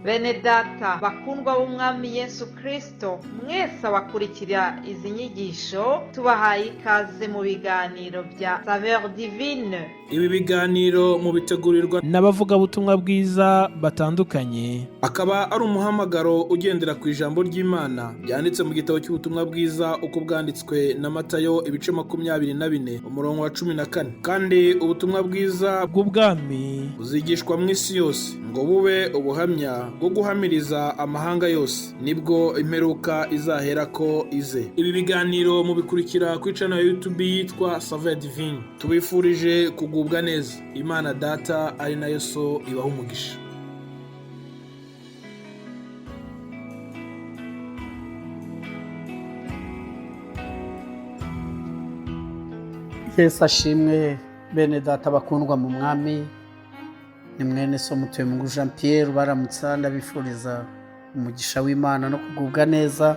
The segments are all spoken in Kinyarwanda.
Bene data bakundwa b'Umwami Yesu Kristo, mwese abakurikira izi nyigisho, tubahaye ikaze mu biganiro bya Saveur Divine. Ibi biganiro mubitegurirwa n'abavugabutumwa bwiza batandukanye, akaba ari umuhamagaro ugendera ku ijambo ry'Imana ryanditse mu gitabo cy'ubutumwa bwiza uko bwanditswe na Matayo, ibice 24, umurongo wa 14. Kandi ubutumwa bwiza bw'ubwami buzigishwa mu isi yose ngo bube ubuhamya bwo guhamiriza amahanga yose, nibwo imperuka izaherako ize. Ibi biganiro mubikurikira ku channel ya YouTube yitwa Saveur Divine. Tubifurije kugubwa neza. Imana Data ari nayo So ibaha umugisha. Yesu ashimwe, bene data bakundwa mu Mwami. Ni mwene so Mutuyemungu Jean Pierre baramutsa, ndabifuriza umugisha w'Imana no kugubwa neza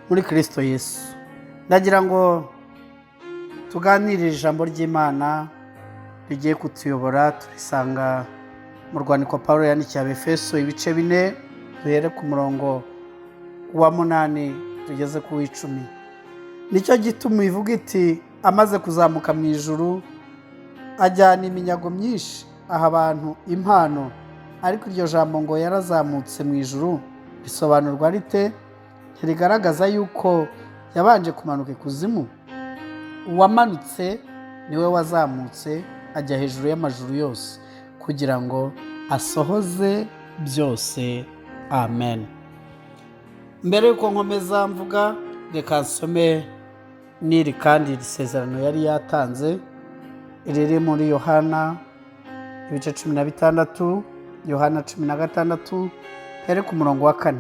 muri Kristo Yesu. Ndagira ngo tuganire ijambo ry'Imana rigiye kutuyobora. Turisanga mu rwandiko Paul yandikiye Abefeso, ibice 4, duhere ku murongo wa 8 tugeze ku w'10. Nicyo gituma ivuga iti: "Amaze kuzamuka mu ijuru, ajyana iminyago myinshi, aha abantu impano." Ariko iryo jambo ngo "yarazamutse mu ijuru" risobanurwa rite? Ntirigaragaza yuko yabanje kumanuka ikuzimu? Uwamanutse niwe wazamutse ajya hejuru y'amajuru yose, kugira ngo asohoze byose. Amen. Mbere y'uko nkomeza mvuga, reka nsome n'iri kandi iri sezerano yari yatanze riri muri Yohana ibice 16, Yohana 16, here ku murongo wa 4: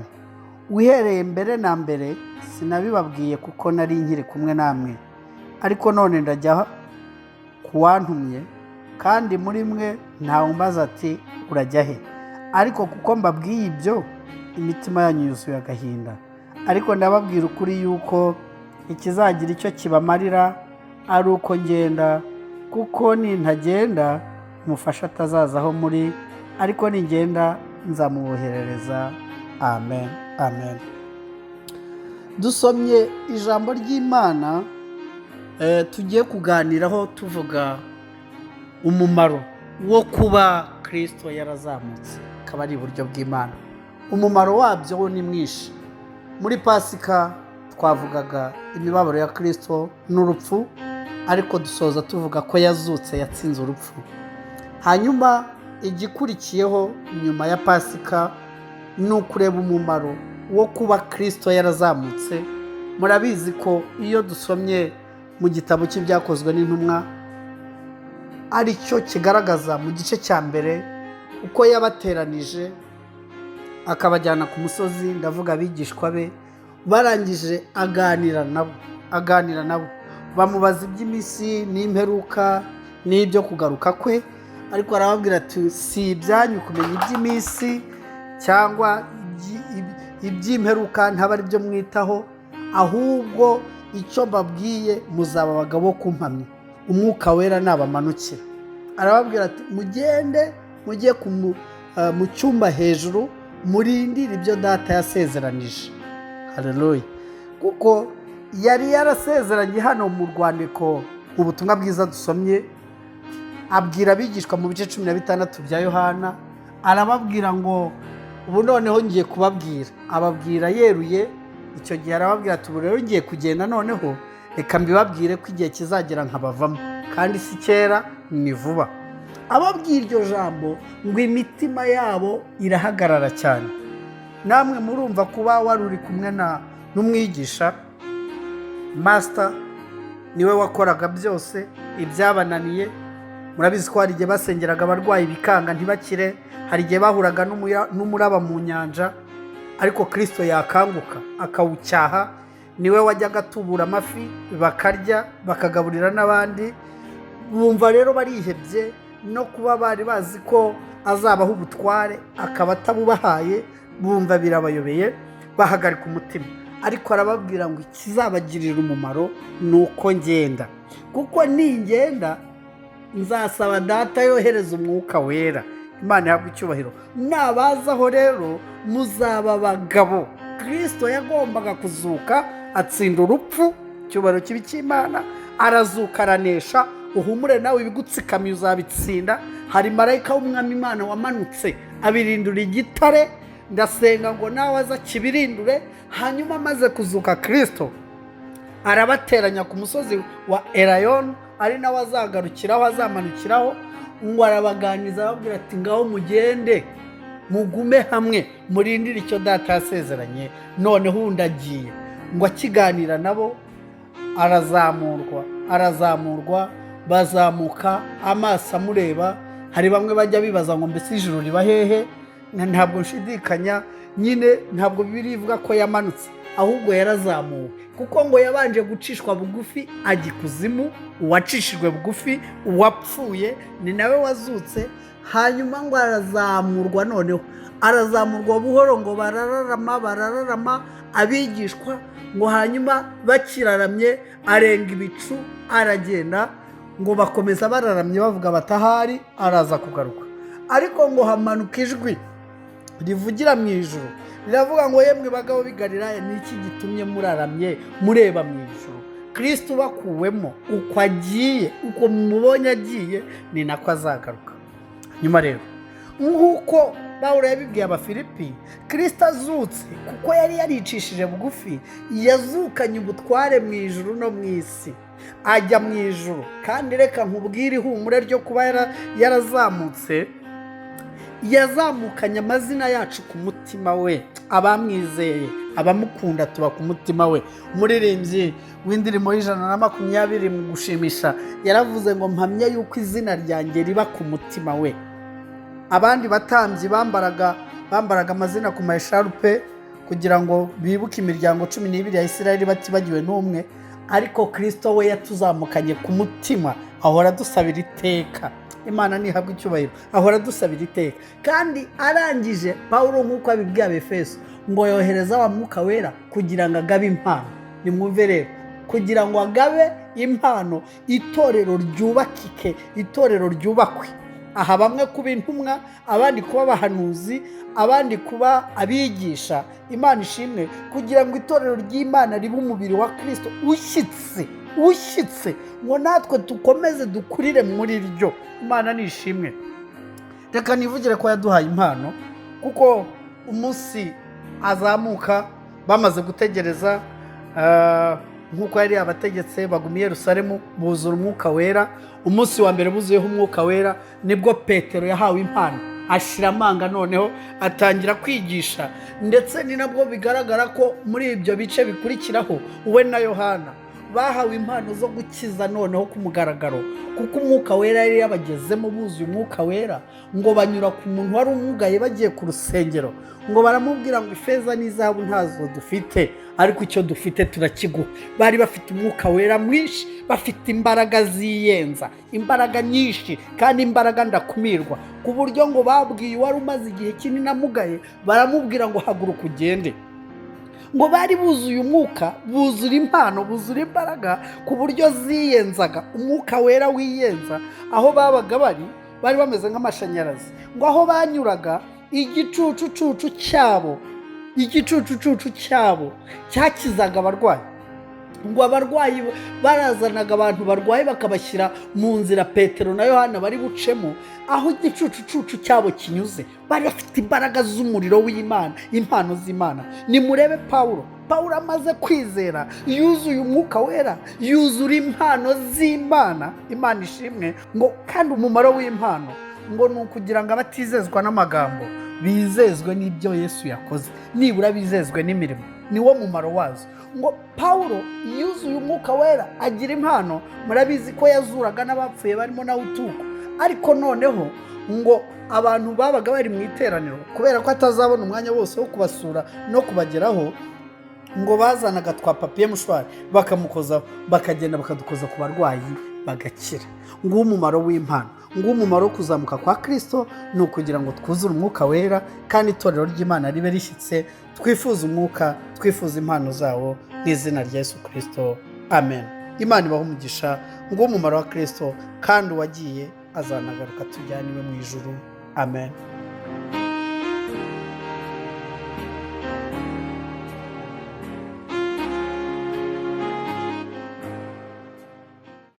"Uhereye mbere na mbere sinabibabwiye kuko nari nkiri kumwe namwe. Ariko none ndajya ku wantumye, kandi muri mwe ntawumbaza ati: 'Urajya he?' Ariko kuko mbabwiye ibyo, imitima yanyu yuzuye agahinda. Ariko ndababwira ukuri yuko ikizagira icyo kibamarira ari uko ngenda, kuko nintagenda umufasha atazaza aho muri, ariko ningenda nzamuboherereza." Amen, amen. Dusomye ijambo ry'Imana tugiye kuganiraho, tuvuga umumaro wo kuba Kirisito yarazamutse akaba ari iburyo bw'Imana. Umumaro wabyo wo ni mwinshi. Muri Pasika twavugaga imibabaro ya Kirisito n'urupfu, ariko dusoza tuvuga ko yazutse, yatsinze urupfu. Hanyuma igikurikiyeho nyuma ya Pasika ni ukureba umumaro wo kuba Kirisito yarazamutse. Murabizi ko iyo dusomye mu gitabo cy'Ibyakozwe n'Intumwa, aricyo kigaragaza mu gice cya mbere uko yabateranije akabajyana ku musozi, ndavuga abigishwa be, barangije aganira nabo, aganira nabo, bamubaza iby'iminsi n'imperuka n'ibyo kugaruka kwe, ariko arababwira ati: "Si ibyanyu kumenya iby'iminsi cyangwa iby'imperuka, ntaba ari byo mwitaho. Ahubwo icyo mbabwiye, muzaba abagabo kumpamya Umwuka Wera nabamanukira." Arababwira ati: "Mugende mujye mu cyumba hejuru, murindire ibyo Data yasezeranije." Haleluya! Kuko yari yarasezeranye hano mu rwandiko, mu butumwa bwiza dusomye, abwira abigishwa mu bice 16 bya Yohana, arababwira ngo: "Ubu noneho ngiye kubabwira." Ababwira yeruye icyo gihe, arababwira ati: "Ubu rero ngiye kugenda, noneho reka mbibabwire ko igihe kizagera nkabavamo, kandi si kera, ni vuba." Ababwira iryo jambo ngo imitima yabo irahagarara cyane. Namwe murumva, kuba wari uri kumwe n'umwigisha, master, niwe wakoraga byose ibyabananiye. Murabizi ko hari igihe basengeraga abarwayi bikanga, ntibakire. Hari igihe bahuraga n'umuraba mu nyanja, ariko Kirisito yakanguka akawucyaha. Niwe wajyaga atubura amafi bakarya, bakagaburira n'abandi. Bumva rero barihebye, no kuba bari bazi ko azabaha ubutware akaba atabubahaye, bumva birabayobeye, bahagarika umutima. Ariko arababwira ngo ikizabagirira umumaro ni uko ngenda, kuko ningenda nzasaba Data yohereza Umwuka Wera. Imana ihabwa icyubahiro. Nabazaho rero muzaba abagabo. Kirisito yagombaga kuzuka, atsinda urupfu, icyubahiro kibi cy'Imana, arazuka aranesha. Uhumure nawe, ibigutsikamiye uzabitsinda. Hari marayika w'Umwami Imana wamanutse abirindura igitare, ndasenga ngo nawe aza akibirindure. Hanyuma amaze kuzuka, Kirisito arabateranya ku musozi wa Erayoni, ari nawe azagarukiraho, azamanukiraho, ngo arabaganiriza, ababwira ati: "Ngaho mugende mugume hamwe, murindire icyo Data yasezeranye, noneho undi agiye." Ngo akiganira nabo arazamurwa, arazamurwa, bazamuka amaso amureba. Hari bamwe bajya bibaza ngo: "Mbese ijuru riba hehe?" Ntabwo nshidikanya nyine, ntabwo Bibiliya ivuga ko yamanutse, ahubwo yarazamuwe, kuko ngo yabanje gucishwa bugufi ajya ikuzimu. Uwacishijwe bugufi, uwapfuye, ni nawe wazutse. Hanyuma ngo arazamurwa, noneho arazamurwa buhoro, ngo barararama, barararama abigishwa, ngo hanyuma bakiraramye arenga ibicu aragenda. Ngo bakomeza bararamye, bavuga batahari araza kugaruka. Ariko ngo hamanuka ijwi rivugira mu ijuru, riravuga ngo: "Yemwe bagabo b'i Galilaya, ni iki gitumye muraramye mureba mu ijuru? Kirisito ubakuwemo, uko agiye, uko mumubonye agiye, ni nako azagaruka." Nyuma rero, nk'uko Pawulo yabibwiye Abafilipi, Kirisito azutse, kuko yari yaricishije bugufi, yazukanye ubutware mu ijuru no mu isi, ajya mu ijuru. Kandi reka nkubwire ihumure ryo kuba yarazamutse: yazamukanye amazina yacu ku mutima we. Abamwizeye, abamukunda, tuba ku mutima we. Umuririmbyi w'indirimbo y'120 mu gushimisha yaravuze ngo: "Mpamya yuko izina ryanjye riba ku mutima we." Abandi batambyi bambaraga amazina ku masharupe kugira ngo bibuke imiryango 12 ya Isirayeli batibagiwe n'umwe, ariko Kirisito we yatuzamukanye ku mutima, ahora adusabira iteka. Imana ntihabwa icyubahiro, ahora adusabira iteka. Kandi arangije, Pawulo nk'uko abibwiye Abefeso, ngo yohereza wa Mwuka Wera kugira ngo agabe impano. Nimwumve rero, kugira ngo agabe impano, itorero ryubakike, itorero ryubakwe. Aha bamwe kuba intumwa, abandi kuba abahanuzi, abandi kuba abigisha. Imana ishimwe. Kugira ngo itorero ry'Imana ribe umubiri wa Kirisito ushyitse, ushyitse, ngo natwe dukomeze dukurire muri ryo. Imana ni ishimwe. Reka nivugire ko yaduhaye impano, kuko umunsi azamuka bamaze gutegereza, nk'uko yari yabategetse, baguma i Yerusalemu buzura Umwuka Wera. Umunsi wa mbere buzuyeho Umwuka Wera, nibwo Petero yahawe impano, ashira amanga, noneho atangira kwigisha. Ndetse ni nabwo bigaragara ko muri ibyo bice bikurikiraho we na Yohana bahawe impano zo gukiza noneho ku mugaragaro, kuko Umwuka Wera yari yabagezemo, buzuye Umwuka Wera. Ngo banyura ku muntu wari umugaye bagiye ku rusengero, ngo baramubwira ngo: "Ifeza n'izahabu ntazo dufite, ariko icyo dufite turakiguha." Bari bafite Umwuka Wera mwinshi, bafite imbaraga ziyenza, imbaraga nyinshi kandi imbaraga ndakumirwa, ku buryo ngo babwiye uwari umaze igihe kinini amugaye, baramubwira ngo: "Haguruka ugende." Ngo bari buzuye umwuka, buzura impano, buzura imbaraga, ku buryo ziyenzaga, Umwuka Wera wiyenza. Aho babaga bari, bari bameze nk'amashanyarazi. Ngo aho banyuraga, igicucucucu cyabo, igicucucucu cyabo cyakizaga abarwayi. Ngo abarwayi barazanaga abantu barwaye bakabashyira mu nzira Petero na Yohana bari bucemo, aho igicucucucu cyabo kinyuze. Bari bafite imbaraga z'umuriro w'Imana, impano z'Imana. Nimurebe Pawulo. Pawulo amaze kwizera yuzuye Umwuka Wera, yuzura impano z'Imana. Imana ishimwe. Ngo kandi umumaro w'impano ngo ni ukugira ngo abatizezwa n'amagambo bizezwe n'ibyo Yesu yakoze, nibura bizezwe n'imirimo. Niwo mumaro wazo. Ngo Pawulo yuzuye Umwuka Wera, agira impano. Murabizi ko yazuraga n'abapfuye barimo na Utuko. Ariko noneho ngo abantu babaga bari mu iteraniro, kubera ko atazabona umwanya wose wo kubasura no kubageraho, ngo bazanaga twa papier mouchoir bakamukozaho, bakagenda bakadukoza ku barwayi bagakira. Nguwo umumaro w'impano, nguwo umumaro wo kuzamuka kwa Kirisito: ni ukugira ngo twuzure Umwuka Wera kandi itorero ry'Imana ribe rishyitse. Twifuza umwuka, twifuza impano zawo, mu izina rya Yesu Kirisito, amen. Imana ibahe umugisha. Nguwo umumaro wa Kirisito, kandi uwagiye azanagaruka tujyane iwe mu ijuru. Amen.